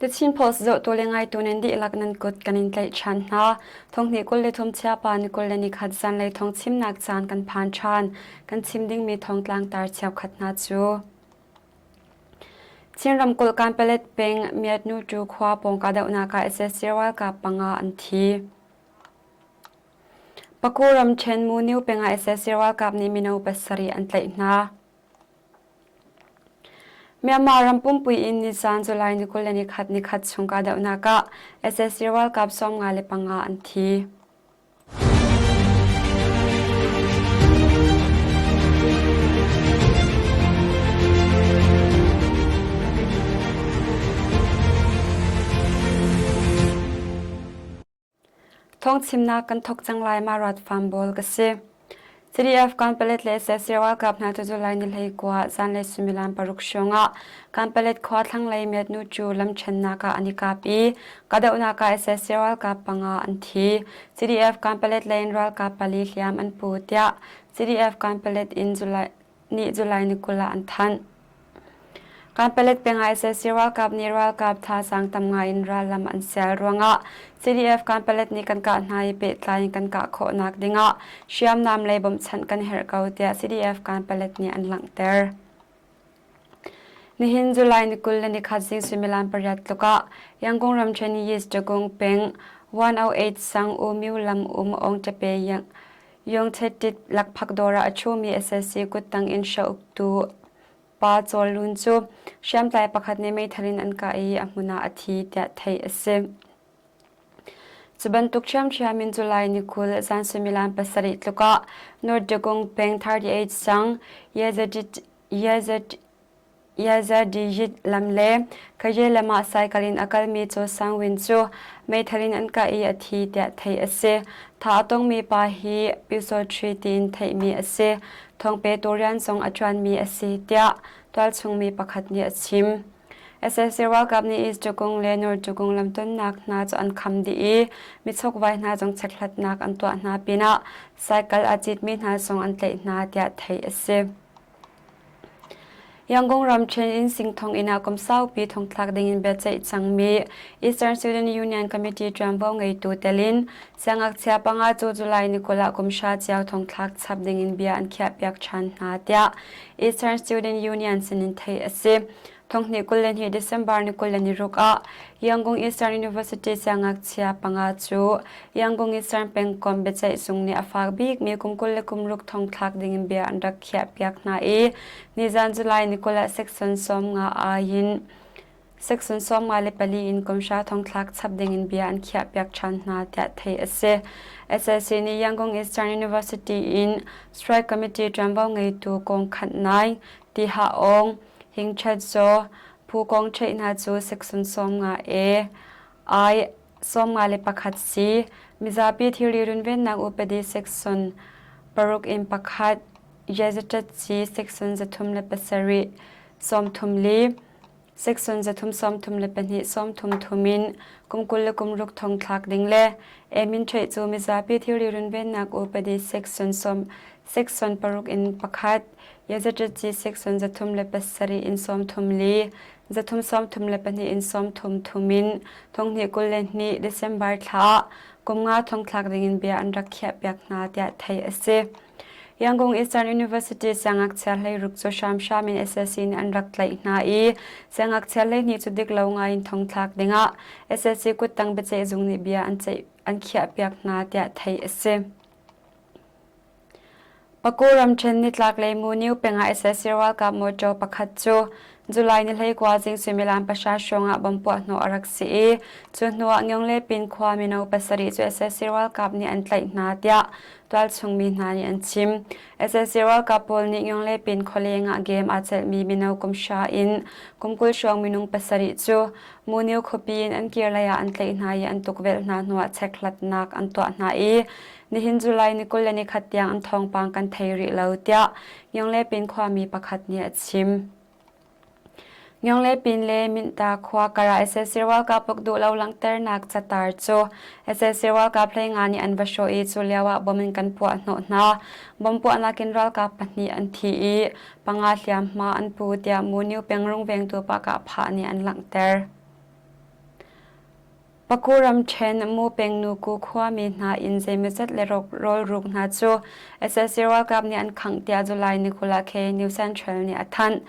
The Chin Post zohtu le ngaitu nan dihlak nan kut kan in tlaih ṭhan hna. Thonghnih 23 chiapa ni 21 zanlei thong chimnak caan kan phan ṭhan. Kan chim dingmi thongtlang tar cheukhat hna cu. Chin ramkulh Kanpalet peng Miatnu khua pawng kahdohnak ah sac ralkap panga an thi. Paku ramṭhen Muniu peng ah sac ralkap nih mino pasarih an tlaih hna. Myanmar ram pumpi in nizan July ni 21 nikhat chung kahdohnak ah sac ralkap 55 an thi. Thawngchimnak kan thawk cang lai ma rat farm bawl ka si. CDF Kanpalet le sac ralkap hna cu July ni 19 zanlei suimilam paruk hrawng ah Kanpalet khua thlanglei Myatnu cu lamṭhennak ah an i kap i kahdohnak ah sac ralkap panga an thi. CDF Kanpalet lei in ralkap pali hliam an pu tiah CDF Kanpalet in July nih July ni 20 ah an thanh. Kanpalet peng ah sac ralkap nih ralkap thazaang tam ngai in rallam an sial ruangah CDF Kanpalet nih kan kah hna i pehtlai in kan kah khawhnak dingah hriamnam lei bawmhchanh kan herh ko tiah CDF Kanpalet nih an langhter. Nihin July ni 21 zing suimilam pariat tluk ah Yangon ramṭhen East Dagung peng 108 sang U Myu lam um Aung Tape Yong Chet lakphak dawr ah a ṭhumi sac kuttang in hrauktu Pa Cawl Lun cu hriamtlai pakhat nih meithal in an kah i a hmun ah a thi tiah theih a si. Cu bantuk ṭhiamṭhiam in July ni 20 zan suimilam pasarih tluk ah North Dagung peng 38 sang Yazadiyit lam le Kaye lam ah cycle in a kalmi Chaw Sang Win cu meithal in an kah i a thi tiah theih a si. Tha a tongmi pa hi Pyusawṭhi tiin theihmi a si. Thawngpetu rian zong a ṭuanmi a si tiah tualchungmi pakhat nih a chim. Sac ralkap nih East Dagung le North Dagung lamtonnak hna cu an kham dih i michokvai hna zong chekhlatnak an tuah hna pinah cycle aa citmi hna zong an tlaih hna tiah theih a si. Yangon ramṭhen in singthong inn ah kum saupi thongthlak dingin biaceih cangmi Eastern Student Union Committee ṭuanvo ngeitu tel in siangngakchia panga cu July ni 20 ah kum hra cio thongthlak chap dingin bia an khiahpiak ṭhan hna tiah Eastern Student Union sinin theih a si. Thonghnih 22 December ni 26 ah Yangon Eastern University siangngakchia panga cu Yangon Eastern pengkomh biaceih zung nih a fak bikmi kum 26 thongthlak dingin bia an rak khiahpiak hna i nizan July ni 20 ah section 50 ai in section 54 in kum hra thongthlak chap dingin bia an khiahpiak ṭhan hna tiah theih a si. SAC nih Yangon Eastern University in Strike Committee ṭuanvo ngeitu Kong Khanh Naing, Ti Ha Aung, Hingṭhat zaw phu kong theih hna cu section 50 A I 51 C mizapi thilri runvennak upadi section paruk in pakhat Gazetted C section 37 34 section 332 33 in kum 26 thong thlak ding le emin theih cu mizapi thilri runvennak upadi section section paruk in pakhat Yazataci section 307 in 34 332 in 33 in thonghnih 22 December thla kum nga thongthlak dingin bia an rak khiahpiak hna tiah theih a si. Yangon Eastern University siangngakchia hleiruk cu hramhram in SSC nih an rak tlaih hna i siangngakchia hleihnih cu dik lo ngai in thongthlak dingah SSC kuttang biaceihzung nih bia an ceih an khiahpiak hna tiah theih a si. Paku ramṭhen nitlaklei Muniu peng ah sac ralkap mawṭaw pakhat cu July ni 19 zing suimilam pahra hrawng ah bomb puahhnawh a rak si i cu hnuah Ngyonglepin khua mino pasarih cu sac ralkap nih an tlaih hna tiah tualchung mi hna nih an chim. Sac ralkap pawl nih Ngyonglepin khualeng ah game aa celhmi mino kum hra in kum 20 hrawng minung pasarih cu Muniu khuapi in an kir lei ah an tlaih hna i an tukvelh hna hnuah chekhlatnak an tuah hna i Nihin July ni 21 tiang an thawngpang kan thei rih lo tiah Ngyonglepin khuami pakhat nih a chim. Ngyonglepin le Minta khua kar ah sac ralkap uk duh lo langhternak catar cu sac ralkap hleinga nih an va hrawh i cu lio ah bom in kan puah hnawh hna. Bom puahnak in ralkap pahnih an thi i panga hliamhma an pu tiah Muniu peng rungvengtu Pakah Phah nih an langhter. Paku ramṭhen Mu peng Nuku khuami hna inn zeimawzat le rawlruk hna cu sac ralkap nih an khangh tiah July ni 20 ah New Central nih a thanh.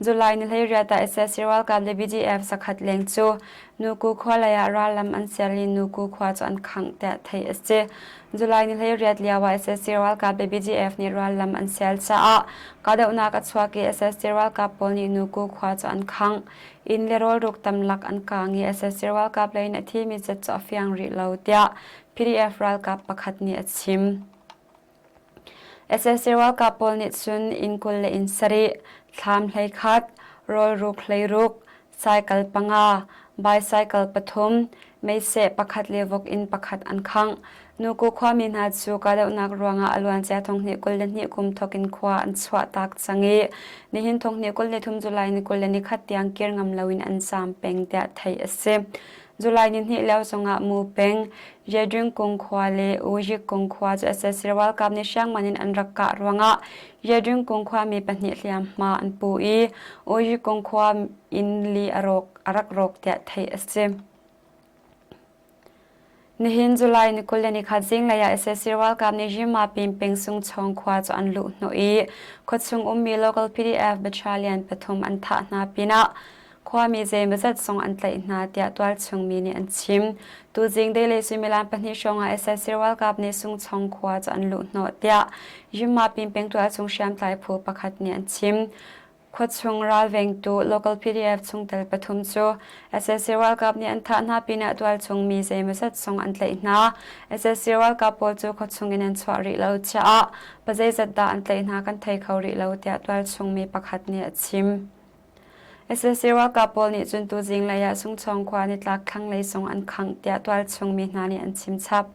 July ni 18 ah sac ralkap le BGF zakhat leng cu Nuku khua lei ah rallam an ser i Nuku khua cu an khangh tiah theih a si. July ni 18 lio ah sac ralkap le BGF nih rallam an sial caah kahdohnak a chuak i sac ralkap pawl nih Nuku khua cu an khangh. Inn le rawlruk tamlak an kaang i sac ralkap lei in a thimi zat cu a fiang rih lo tiah PDF ralkap pakhat nih a chim. Sac ralkap pawl nih cun inn 20 le inn sarih, thlam 11, rawlruk 16, cycle panga, bicycle pathum, meiseh pakhat le vok inn pakhat an khangh. Nuku khuami hna cu kahdohnak ruangah a luancia thonghnih 22 kum thawkin khua an chuahtak cang i nihin thonghnih 23 July ni 21 tiang kir ngam loin an zaam peng tiah theih a si. July ni hnih lio zongah Mu peng, Yedring kung khua le Uyik kung khua cu sac ralkap nih hriangman in an rak kah ruangah Yedring kung khuami pahnih hliamhma an pu i Uyik kung khua inn li a rawk a rak rawk tiah theih a si. Nihin July ni 21 zinglei ah sac ralkap nih Yimapin peng Sungchawng khua cu an luhhnawh i khuachung ummi local PDF battalion pathum an thah hna pinah khuami zeimawzat zong an tlaih hna tiah tualchung mi nih an chim. Tuzing deilei suimilam pahnih hrawng ah sac ralkap nih Sungchawng khua cu an luhhnawh tiah Yimapin peng tualchung hriamtlai phu pakhat nih an chim. Khuachung ralvengtu local PDF chungtel pathum cu sac ralkap nih an thah hna pinah tualchung mi zeimawzat zong an tlaih hna. Sac ralkap pawl cu khuachung in an chuah rih lo caah pazeizat dah an tlaih hna kan thei kho rih lo tiah tualchung mi pakhat nih a chim. Sac ralkap pawl nih cun tuzing lei ah Sungchawng khua nitlak thlanglei zong an khangh tiah tualchung mi hna nih an chim chap.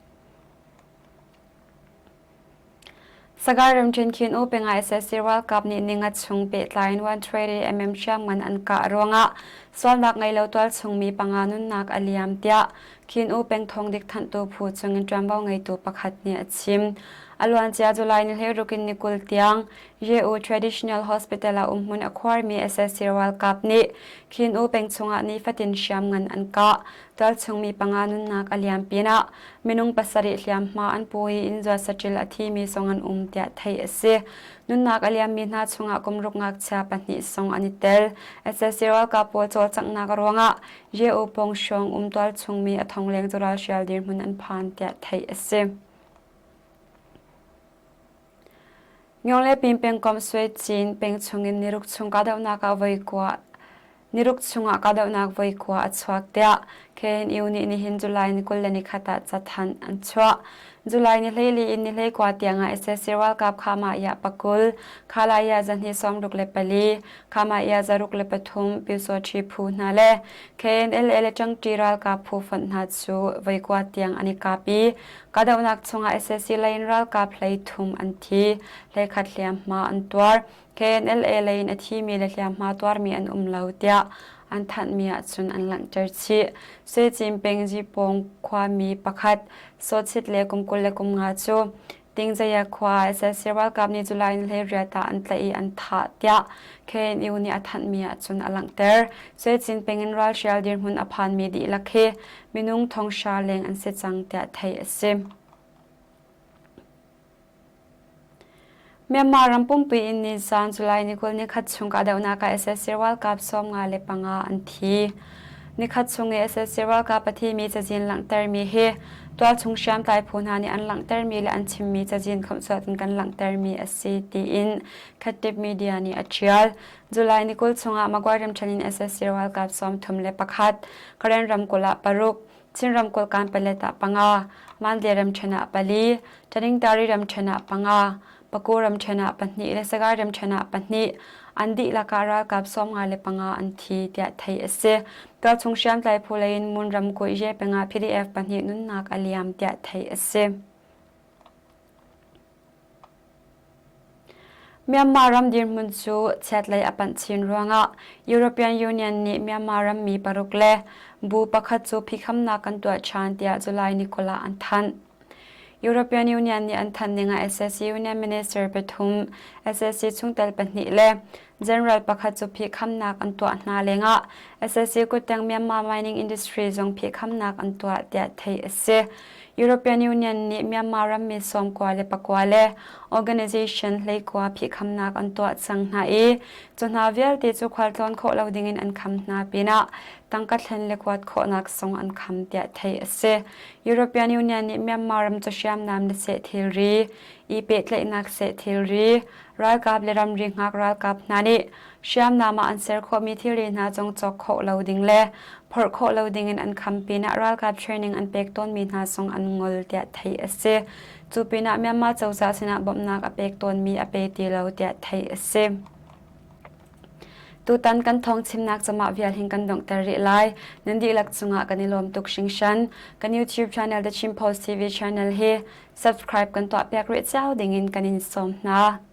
Sagaing ramṭhen Khin U peng ah sac ralkap nih ninga chung pehtlai in 120 mm hriamngan an kah ruangah sualnak ngei lo tualchung mi panga nunnak a liam tiah Khin U peng thawngdik thanhtu phu chungin ṭuanvo ngeitu pakhat nih a chim. A luancia July ni 16 in ni 20 tiang Ye-U Traditional Hospital ah umhmun a khuarmi sac ralkap nih Khin U peng chungah nifatin hriamngan an kah. Tualchung mi panga nunnak a liam pinah minung pasarih hliamhma an pu i inn zuat saṭil a thimi zong an um tiah theih a si. Nunnak a liammi hna chungah kumruk ngakchia pahnih zong an i tel. Sac ralkap pawl cawlcanghnak ruangah Ye-U pawng hrawng um tualchung mi a thong leng cu ralhrial dirhmun an phan tiah theih a si. Myone pengkomh Swe Cin peng chungin niruk chung kahdohnak ah voikua niruk chungah kahdohnak voikua a chuak tiah KNU nih nihin July ni 21 ah cathanh an chuah. July ni 14 in ni 19 tiangah sac ralkap Khama Yah pakul, Khala Yah zahnih 64, Khama Yah 63 Pyusawṭhi phu hna le KNLA le Ṭangṭi ralkap phu fonh hna cu voikua tiang an i kap i Kahdohnak chungah sac lei in ralkap 13 an thi, 11 hliamhma an tuar. KNLA lei in a thimi le hliamhma tuarmi an um lo tiah an thanhmi ahcun an langhter chih. Suicin peng Zipawng khuami pakhat Sawchit le kum 25 cu Tingzaya khua ah sac ralkap nih July ni 18 ah an tlaih i an thah tiah KNU nih a thanhmi ahcun a langhter. Suicin peng in ralhrial dirhmun a phanmi dihlak hi minung thonghra leng an si cang tiah theih a si. Myanmar ram pumpi in nizan July ni 20 nikhat chung kahdohnak ah sac ralkap 55 an thi. Nikhat chung i sac ralkap a thimi cazin langhtermi hi tualchung hriamtlai phu hna nih an langhtermi le an chimmi cazin khomhsuat in kan langhtermi a si tiin Khattip Media nih a ṭial. July ni 20 chungah Magwai ramṭhen in sac ralkap 31, Karen ramkulh ah paruk, Chin ramkulh Kanpalet ah panga, Mandalay ramṭhen ah pali, Taningtari ramṭhen ah panga, Paku ramṭhen ah pahnih le Sagaing ramṭhen ah pahnih an dihlak ah ralkap 55 an thi tiah theih a si. Tualchung hriamtlai phu lei in Mon ramkulh Ye peng ah PDF pahnih nunnak a liam tiah theih a si. Myanmar ram dirhmun cu chiatlei a panh chin ruangah European Union nih Myanmar rammi paruk le bu pakhat cu phikhamnak kan tuah ṭhan tiah July ni 20 ah an thanh. European Union nih an thanh ning ah sac Union Minister pathum, sac chungtel pahnih le General pakhat cu phihkhamnak an tuah hna lengah sac kutteng Myanmar mining industry zong phihkhamnak an tuah tiah theih a si. European Union nih Myanmar rammi 99 le organization 19 phihkhamnak an tuah cang hna i cu hna vialte cu khualtlawn khawh lo dingin an kham hna pinah tangka thlen le kuat khawhnak zong an kham tiah theih a si. European Union nih Myanmar ram cu hriamnam le seh thilri, i pehtlaihnak seh thilri, ralkap le ramri hngak ralkap hna nih hriamnam ah an ser khawhmi thilri hna zong cawk khawh lo ding le phorh khawh lo dingin an kham pinah ralkap training an pek tawnmi hna zong an ngol tiah theih a si. Cu pinah Myanmar cozah sinah bawmhnak a pek tawnmi a pe ti lo tiah theih a si. Tutan kan thawng chimnak camah vial hin kan donghter rih lai. Nan dihlak cungah kan i lawm tuk hringhran. Kan YouTube channel The Chin Post TV channel hi subscribe kan tuahpiak rih cio dingin kan in sawm hna.